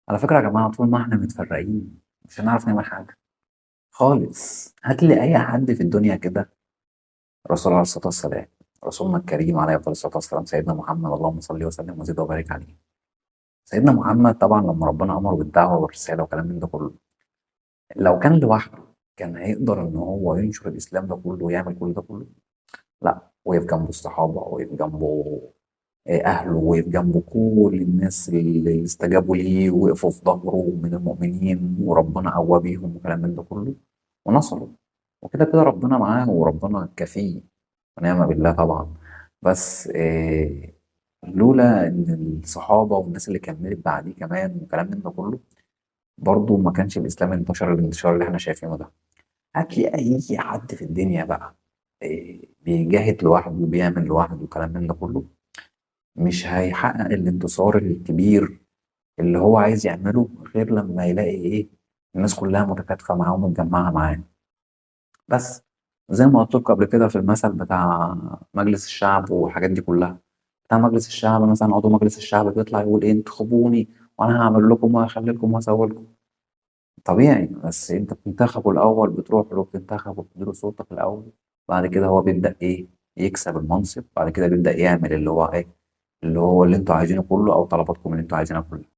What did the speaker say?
على فكرة يا جماعة، طول ما احنا متفرقين مش هنعرف نعمل حاجة خالص. هات لي أي حد في الدنيا كده، الرسول عليه الصلاة والسلام، رسولنا الكريم عليه الصلاة والسلام، سيدنا محمد، اللهم صل وسلم وزد وبارك عليه. سيدنا محمد طبعا لما ربنا أمره بالدعوة والرسالة وكلام من ده كله، لو كان لوحده كان هيقدر إن هو ينشر الإسلام ده كله ويعمل كل ده كله؟ لا، وقف جنبه الصحابة، وقف جنبه أهله، وقف جنبه كل الناس اللي استجابوا ليه ووقفوا في ظهره من المؤمنين، وربنا قوى بيهم وكلام من ده كله ونصروا، وكده كده ربنا معاه وربنا كفيه ونعم بالله طبعا. بس لولا إن الصحابة والناس اللي كملت بعديه كمان وكلام من ده كله، برضه ما كانش الإسلام انتشر الانتشار اللي احنا شايفينه ده. هات لي أي حد في الدنيا بقى بيجاهد لوحده وبيعمل لوحده وكلام من ده كله، مش هيحقق الانتصار الكبير اللي هو عايز يعمله غير لما يلاقي ايه، الناس كلها متكاتفة معاه ومتجمعة معاه. بس زي ما قلت لكم قبل كده في المثل بتاع مجلس الشعب والحاجات دي كلها، بتاع مجلس الشعب مثلا، عضو مجلس الشعب بيطلع يقول ايه، انتخبوني وانا هعمل لكم وهخلي لكم وهسوي لكم. طبيعي، بس انت بتنتخبه الاول، بتروح له بتنتخبه، بتديله صوتك الاول، بعد كده هو بيبدأ ايه، يكسب المنصب، بعد كده بيبدأ يعمل اللي هو ايه، اللي هو اللي انتوا عايزينه كله او طلباتكم اللي انتوا عايزينها كلها.